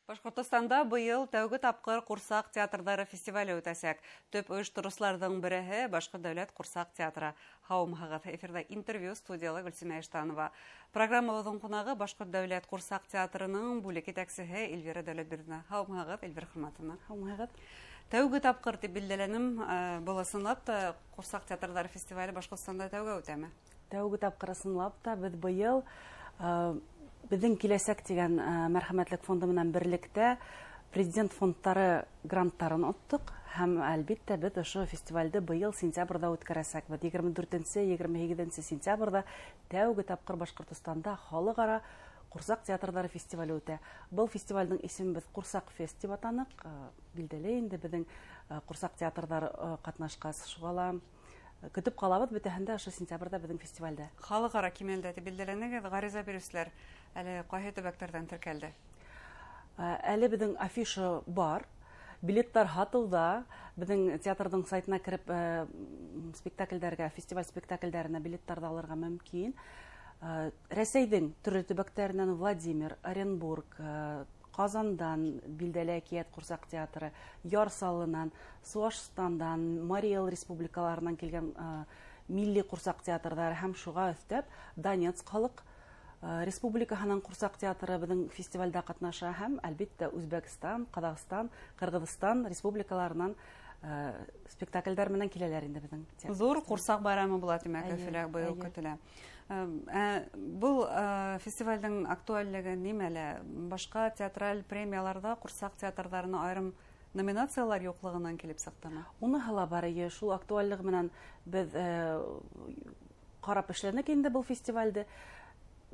Башҡортостанда быйыл тәүге тапҡыр ҡурсаҡ театрҙары фестивале үтәсәк. Төп ойоштороусыларҙың береһе Башҡорт дәүләт ҡурсаҡ театры. Һаумыһығыҙ! Эфирҙа интервью, студияла Гөлсимә Иштанова. Программабыҙҙың ҡунағы Башҡорт дәүләт ҡурсаҡ театрының бүлек етәксеһе Эльвира Дәүләтбирҙина. Һаумыһығыҙ, Эльвира Хөрмәтовна. Һаумыһығыҙ. Тәүге тапҡыр тип билдәләнем, был ысынлап та ҡурсаҡ театрҙары фестивале Башҡортостанда тәүгә үтәме? Тәүге тапҡыр ысынлап та беҙ быйыл беҙҙең киләсәк тигән мәрхәмәтлек фонды менән берлектә президент фондтары гранттарын оттоҡ һәм, әлбиттә, беҙ ошо фестивалде быйыл сентябрҙә үткәрәсәкбеҙ. 24-28 сентябрҙә тәүге тапҡыр Башҡортостанда халыҡ-ара ҡурсаҡ театрҙары фестивале үтә. Был фестивалдең исемен беҙ «Ҡурсаҡ фест» тип атаныҡ. Билдәле инде, беҙҙең ҡурсаҡ театрҙар ҡатнашҡас, шуға ла көтөп ҡалабыҙ бөтәһен дә ошо сентябрҙә беҙҙең фестивалдә. Халыҡ-ара кимәлдә тип билдәләнегеҙ, ғариза биреүселәр әле ҡайһы төбәктәрҙән теркәлде? Әле беҙҙең афиша бар, билеттар һатыуҙа, беҙҙең театрҙың сайтына кереп спектаклдәргә, фестиваль спектаклдәренә билеттарҙы алырға мөмкин. Рәсәйҙең төрлө төбәктәренән Владимир, Оренбург, Ҡазандан билдәле «Әкиәт» ҡурсаҡ театры, Яр Саллынан, Сыуашстандан, Марий Эл республикаларынан килгән милли ҡурсаҡ театрҙары һәм шуға өҫтәп Донецк халыҡ республикаһынан ҡурсаҡ театры беҙҙең фестивалдә ҡатнаша һәм, әлбиттә, Үзбәкстан, Ҡаҙағстан, Ҡырғыҙстан республикаларынан спектаклдәр менән киләләр инде беҙҙең театр. Ҙур ҡурсаҡ байрамы була, тимәк, Өфөлә быйыл көтөлә. Был фестивалдең актуальлеге нимәлә? Башҡа театраль премияларҙа ҡурсаҡ театрҙарына айырым номинациялар юҡлығынан килеп сыҡтымы? Уныһы ла бар, эйе. Шул актуальлығы менән беҙ ҡарап эшләнек инде был фестивалде.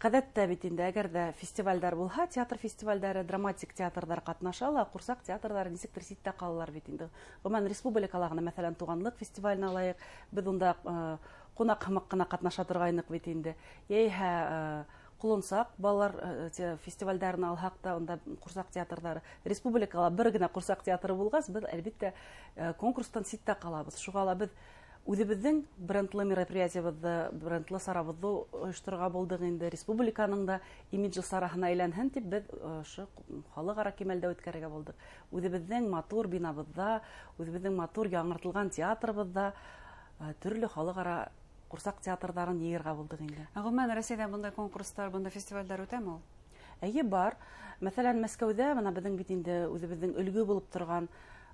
Ғәҙәттә бит инде, әгәр ҙә фестивалдәр булһа, театр фестивалдәре, драматик театрҙар ҡатнаша ла, ҡурсаҡ театрҙары нисектер ситтә ҡалалар бит инде. Ғөмүмән, республикала ғына, мәҫәлән, «Туғанлыҡ» фестиваленә алайыҡ, беҙ унда ҡунаҡ һымаҡ ҡына ҡатнаша торғайныҡ бит инде. Йәиһә «Ҡолонсаҡ» балалар фестивалдәрен алһаҡ та, унда ҡурсаҡ театрҙары республикала бер генә ҡурсаҡ театры булғас, беҙ, әлбиттә, конкурстан ситтә ҡалабыҙ. Шуға ла беҙ үҙебеҙҙең брендлы мероприятиебыҙҙы, брендлы сарабыҙҙы ойошторорға булдыҡ инде. Республиканың да имиджы сараһына әйләнһен тип, беҙ ошо халыҡ-ара кимәлдә үткәрергә булдыҡ. Үҙебеҙҙең матур бинабыҙҙа, үҙебеҙҙең матур яңыртылған театрыбыҙҙа төрлө халыҡ-ара ҡурсаҡ театрҙарын йыйырға булдыҡ инде. Ғөмүмән, Рәсәйҙә бындай конкурстар, бындай фестивалдәр үтәме ул? Эйе, бар. Мәҫәлән, Мәскәүҙә бына беҙҙең бит инде үҙебеҙҙең өлгө булып торған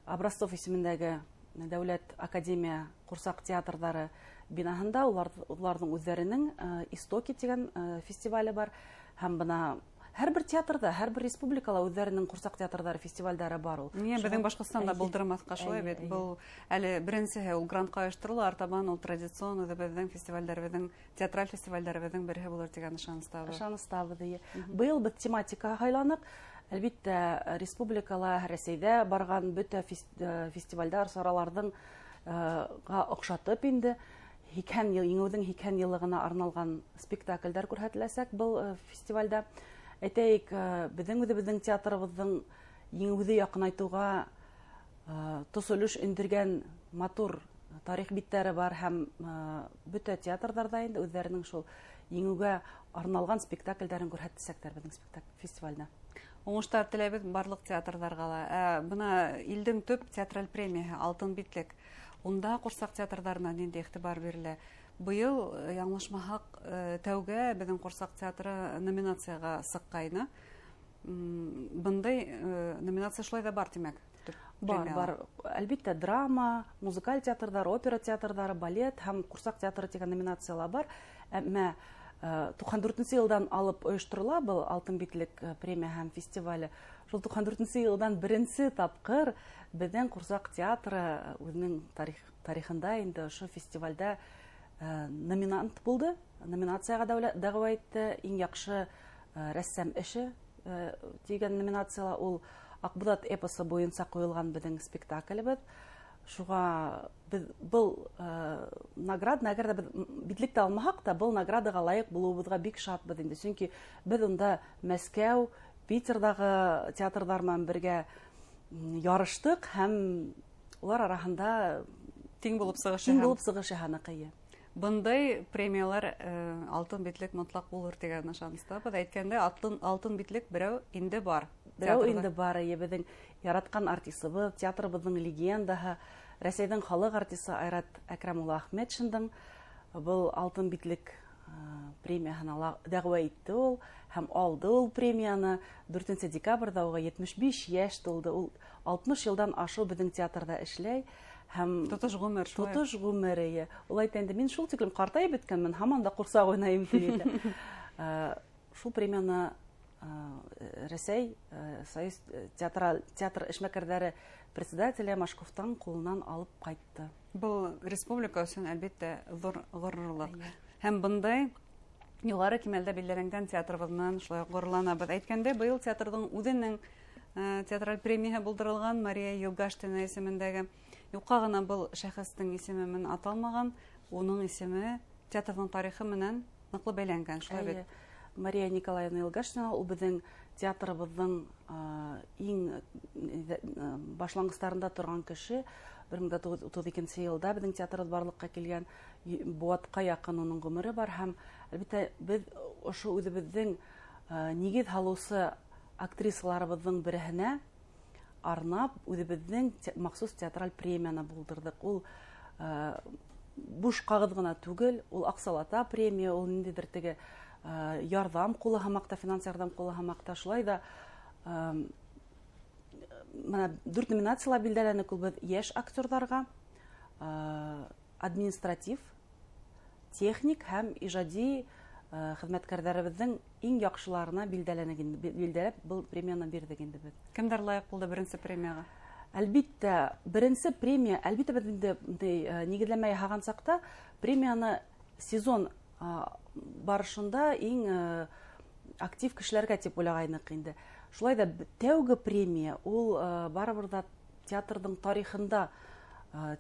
Образцов исемендәге дәүләт академия ҡурсаҡ театрҙары бинаһында уларҙың үҙҙәренең «Истоки» тигән фестивале бар. Һәм бына һәр бер театрҙа, һәр бер республикала үҙҙәренең ҡурсаҡ театрҙары фестивалдәре бар ул. Ниңә беҙҙең Башҡортостанда булдырмаҫҡа, шулай бит? Был әле беренсеһе, ул грантҡа ойошторола, артабан ул традицион үҙебеҙҙең фестивалдәребеҙҙең, театраль фестивалдәребеҙҙең береһе булыр тигән ышаныстабыҙ. Ышаныстабыҙ, эйе. Быйыл беҙ тематика һайланыҡ. Әлбиттә, республикала, Рәсәйҙә барған бөтә фестивалдәр, сараларҙың ға оҡшатып инде 80 йыл, Еңеүҙең 80 йыллығына арналған спектаклдәр күрһәтеләсәк был фестивалдә. Әйтәйек, беҙҙең үҙебеҙҙең театрыбыҙҙың Еңеүҙе яҡынайтыуға тос өлөш индергән матур тарих биттәре бар һәм бөтә театрҙарҙа инде үҙҙәренең шул Еңеүгә арналған спектаклдәрен күрһәтәсәктәр беҙҙең спектакль фестивалдә. Уңыштар теләйбеҙ барлыҡ театрҙарға ла. Ә бына илдең төп театраль премияһы «Алтын битлек». Унда ҡурсаҡ театрҙарына ниндәй иғтибар бирелә? Быйыл, яңылышмаһаҡ, тәүгә беҙҙең ҡурсаҡ театры номинацияға сыҡҡайны. Бындай номинация шулай ҙа бар, тимәк? Бар, бар. Әлбиттә, драма, музыкаль театрҙар, опера театрҙары, балет һәм ҡурсаҡ театры тигән номинациялар бар. Әммә 94-нсе йылдан алып ойошторола был «Алтын битлек» премия һәм фестивале. Шул 94-нсе йылдан беренсе тапҡыр беҙҙең ҡурсаҡ театры үҙенең тарихында инде ошо фестивалдә номинант булды, номинацияға дәғүә итте. «Иң яҡшы рәссам эше» тигән номинацияла, ул «Аҡбуҙат» эпосы буйынса ҡуйылған беҙҙең спектаклебеҙ. Шуға беҙ был награданы, әгәр ҙә беҙ битлекте алмаһаҡ та, был наградаға лайыҡ булыуыбыҙға бик шатбыҙ инде, сөнки беҙ унда Мәскәү, Питерҙағы театрҙар менән бергә ярыштыҡ һәм улар араһында тиң булып сығыш тиң булып сығыш яһаныҡ, эйе. Бындай премиялар «Алтын битлек» мотлаҡ булыр тигән ышаныстабыҙ. Әйткәндәй, алтын битлек берәү инде бар. Берәү инде бар, беҙҙең яратҡан артисыбыҙ, театрыбыҙҙың легендаһы, Рәсәйҙең халыҡ артисы Айрат Әкрам улы Әхмәтшиндың был алтын битлек премияһына дәғүә итте ул һәм алды ул премияны. 4 декабрҙә уға 75 йәш тулды. Ул 60 йылдан ашыу беҙҙең театрҙа эшләй. Һәм тотош ғүмер шулай. Тотош ғүмер, эйе. Ул әйтә инде, мин шул тиклем ҡартайып бөткәнмен, һаман да ҡурсаҡ уйнайым тип әйтә. Шул премияны Рәсәй Союз театр эшмәкәрҙәре председателе Машковтан ҡулынан алып ҡайтты. Был республика өсөн, әлбиттә, ҙур ғорурлыҡ. Һәм бындай юғары кимәлдә билдәләнгән театрыбыҙ менән шулай ғорурланабыҙ. Әйткәндәй, быйыл театрҙың үҙенең театраль премияһы булдырылған, Мария Юлгаштина исемендәге. Юҡҡа ғына был шәхестең исеме менән аталмаған, уның исеме театрҙың тарихы менән ныҡлы бәйләнгән, шулай бит. Мария Николаевна Юлгаштина ул беҙҙең театрыбыҙҙың иң башланғыстарында торған кеше. 1932 йылда беҙҙең театрыбыҙ барлыҡҡа килгән, быуатҡа яҡын уның ғүмере бар. Һәм әлбиттә беҙ ошо үҙебеҙҙең нигеҙ һалыусы актрисаларыбыҙҙың береһенә арнап үҙебеҙҙең махсус театраль премияны булдырҙыҡ. Ул буш ҡағыҙ ғына түгел, ул аҡсалата премия, ул ниндәйҙер теге ярҙам ҡулы һымаҡ та, финанс ярҙам ҡулы һымаҡ та. Шулай ҙа бына 4 номинацияла билдәләнек ул беҙ: йәш актерҙарға, административ, техник һәм ижади хеҙмәткәрҙәребеҙҙең иң яҡшыларына билдәләнек инде, билдәләп был премияны бирҙек инде беҙ. Кемдәр лайыҡ булды беренсе премияға? Әлбиттә, беренсе премия, әлбиттә, беҙ инде нигеҙләмә яһаған саҡта премияны сезон барышында иң актив кешеләргә тип уйлағайныҡ инде. Шулай ҙа тәүге премия ул барыбер ҙа театрҙың тарихында,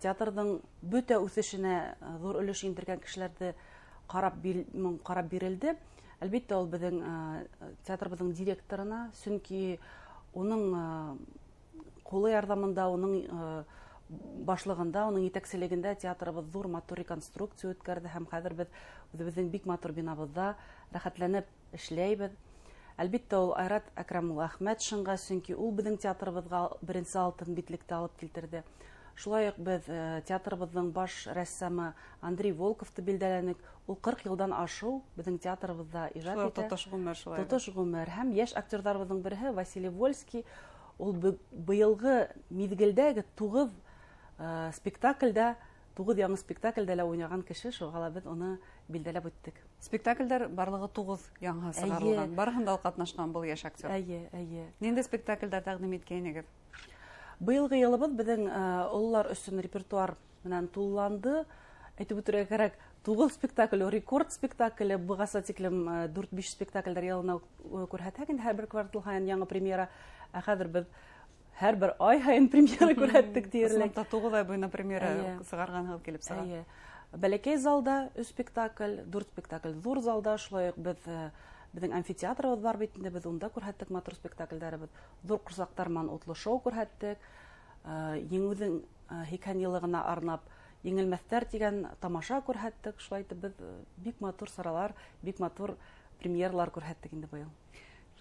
театрҙың бөтә үҫешенә ҙур өлөш индергән кешеләрҙе ҡарап бирелде. Әлбиттә, ул беҙҙең театрыбыҙҙың директорына, сөнки уның ҡулы ярҙамында, уның башлығында, уның етәкселегендә театрыбыҙ ҙур матур реконструкция үткәрҙе һәм хәҙер беҙ үҙебеҙҙең бик матур бинабыҙҙа рәхәтләнеп эшләйбеҙ. Әлбиттә, ул Айрат Әкрам улы Әхмәтшинға, сөнки ул беҙҙең театрыбыҙға беренсе алтын битлекте алып килтерҙе. Шулай уҡ беҙ театрыбыҙҙың баш рәссамы Андрей Волковты билдәләнек. Ул 40 йылдан ашыу беҙҙең театрыбыҙҙа ижад Шулай итә. Тотош ғүмер шулай. Тотош ғүмер. Һәм йәш актерҙарыбыҙҙың береһе Василий Вольский. Ул быйылғы миҙгелдәге 9 спектаклдә, 9 яңы спектаклдә лә уйнаған кеше, шуға ла беҙ уны билдәләп үттек. Спектаклдәр барлығы 9 яңы сығарылған. Барыһында ла ҡатнашҡан был йәш актер. Эйе, эйе. Ниндәй спектаклдәр тәҡдим иткәйнегеҙ? Быйылғы йылыбыҙ беҙҙең ололар өсөн репертуар менән тулыланды. Әйтеп үтергә кәрәк, 9 спектакль, рекорд спектакле, бығаса тиклем дүрт-биш спектаклдәр йылына күрһәтһәк инде һәр бер квартал һайын яңы премьера. Ә хәҙер беҙ һәр бер ай һайын премьера күрһәттек тиерлек. Ысынлап та 9 ай буйына премьера сығарғанһығыҙ килеп сыға. Эйе. Бәләкәй залда 3 спектакль, 4 спектакль ҙур залда. Шулай уҡ беҙҙең амфитеатрыбыҙ бар бит инде, беҙ унда күрһәттек матур спектаклдәребеҙ. Ҙур ҡурсаҡтар менән утлы шоу күрһәттек. Еңеүҙең 80 йыллығына арнап Еңелмәҫтәр тигән тамаша күрһәттек. Шулай итеп беҙ бик матур саралар, бик матур премьералар күрһәттек инде быйыл.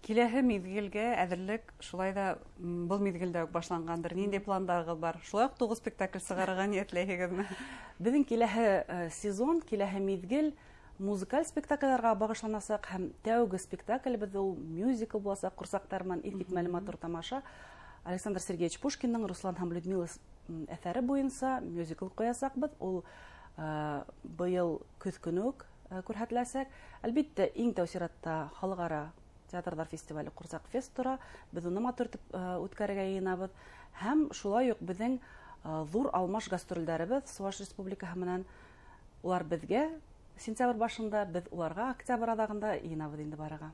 Киләһе миҙгелгә әҙерлек шулай ҙа был миҙгелдә үк башланғандыр. Ниндәй пландарығыҙ бар? Шулай уҡ 9 спектакль сығарырға ниәтләйһегеҙме? Беҙҙең киләһе сезон, киләһе миҙгел музыкаль спектакльдәргә бағышланасаҡ һәм тәүге спектаклебеҙ ул мюзикл буласаҡ, ҡурсаҡтар менән иҫ китмәле матур тамаша. Александр Сергеевич Пушкиндың Руслан һәм Людмила әҫәре буйынса мюзикл ҡуясаҡбыҙ. Ул быйыл көҙ көнө үк күрһәтеләсәк. Әлбиттә, иң тәү сиратта халыҡ-ара театрҙар фестивале Ҡурсаҡ фест тора. Беҙ уны матур итеп үткәрергә йыйынабыҙ. Һәм шулай уҡ беҙҙең ҙур алмаш гастролдәребеҙ Суваш Республикаһы менән, улар беҙгә сентябрь башында, беҙ уларға октябрь аҙағында йыйынабыҙ инде барырға.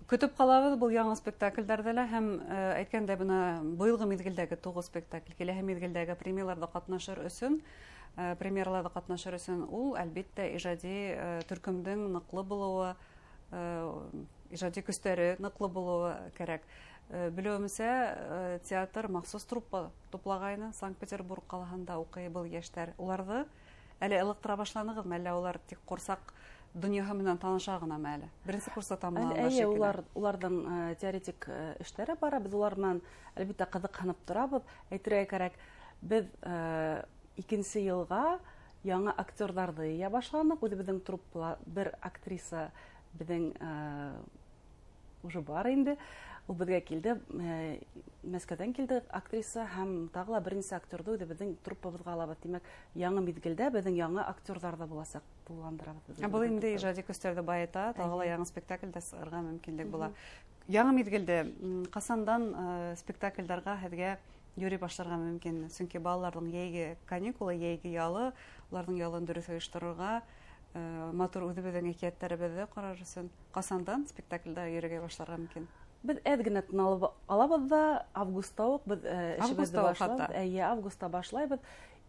Көтөп ҡалабыҙ был яңы спектаклдәрҙе лә һәм әйткәндәй, бына быйылғы миҙгелдәге 9 спектакль, киләһе миҙгелдәге премьераларҙа ҡатнашыр өсөн премьераларҙа ҡатнашыр өсөн ул әлбиттә ижади төркөмдөң ныҡлы булыуы, ижади көстәре ныҡлы булыуы кәрәк. Белеүемсә, театр махсус труппа туплағайны Санкт-Петербург ҡалаһында уҡый был йәштәр. Уларҙы әле ылыҡтыра башланығыҙмы, әллә улар тик ҡурсаҡ донъяһы менән таныша ғынамы әле? Беренсе курста тамамлағандар Эйе, шикелле. Уларҙың теоретик эштәре бара. Беҙ улар менән, әлбиттә, ҡыҙыҡһынып торабыҙ. Әйтергә кәрәк, беҙ икенсе йылға яңы актерҙарҙы йыя башланыҡ. Үҙебеҙҙең труппала бер актриса беҙҙең уже бар инде. Ул беҙгә килде, Мәскәүҙән килде актриса, һәм тағы ла бер нисә актерҙы үҙебеҙҙең труппабыҙға алабыҙ. Тимәк, яңы миҙгелдә беҙҙең яңы актерҙар ҙа буласаҡ, тулыландырабыҙ беҙ Ә был үҙебеҙҙең инде труппабыҙ. ижади көстәрҙе байыта, тағы ла яңы спектаклдәр сығырға мөмкинлек була. Яңы миҙгелдә, ҡасандан спектаклдарға һеҙгә йөрөй башларға мөмкин? Сөнки балаларҙың йәйге каникулы, йәйге ялы, уларҙың ялын дөрөҫ ойошторорға, матур үҙебеҙҙең әкиәттәребеҙҙе ҡарар өсөн ҡасандан спектаклдә йөрөгә башларға мөмкин? Беҙ әҙ генә тын алып алабыҙ ҙа, августта уҡ беҙ эшебеҙҙе Августта уҡ башлайбыҙ. хатта. Эйе, августта башлайбыҙ.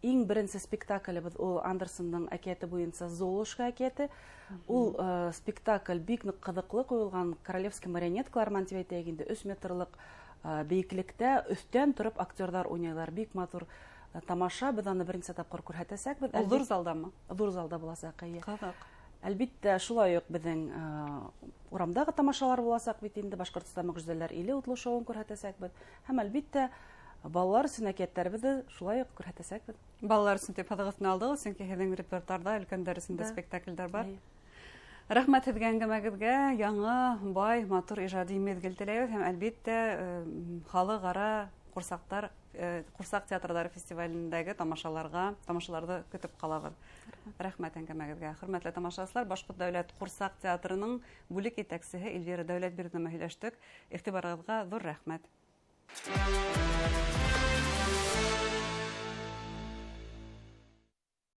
Иң беренсе спектаклебеҙ ул Андерсендың әкиәте буйынса Золушка әкиәте. Ул спектакль бик ныҡ ҡыҙыҡлы ҡуйылған, королевский марионеткалар менән тип әйтәйек инде, 3 метрлыҡ бейеклектә өҫтән тороп актерҙар уйнайҙар. Бик матур тамаша, беҙ аны беренсе тапҡыр күрһәтәсәкбеҙ. Ул ҙур залдамы? Ҙур залда буласаҡ, эйе. Ҡыҙыҡ. Әлбиттә, шулай уҡ беҙҙең урамдағы тамашалар буласаҡ бит инде, Башҡортостан мөғжизәләр иле утлы шоуын күрһәтәсәкбеҙ. Һәм әлбиттә, балалар өсөн әкиәттәребеҙҙе шулай уҡ күрһәтәсәкбеҙ. Балалар өсөн тип һыҙыҡ өҫтөнә алдығыҙ, сөнки һеҙҙең репертуарҙа өлкәндәр өсөн дә спектаклдәр бар. Рәхмәт һеҙгә әңгәмәгеҙгә, яңы, бай, матур ижади миҙгел теләйбеҙ һәм әлбиттә, халыҡ-ара ҡурсаҡ театрҙары фестивалендәге тамашаларҙы көтөп ҡалабыҙ. Рәхмәт әңгәмәгеҙгә. Хөрмәтле тамашасылар, Башҡорт дәүләт ҡурсаҡ театрының бүлек етәксеһе Эльвира Дәүләтбирҙина менән һөйләштек. Иғтибарығыҙға ҙур рәхмәт.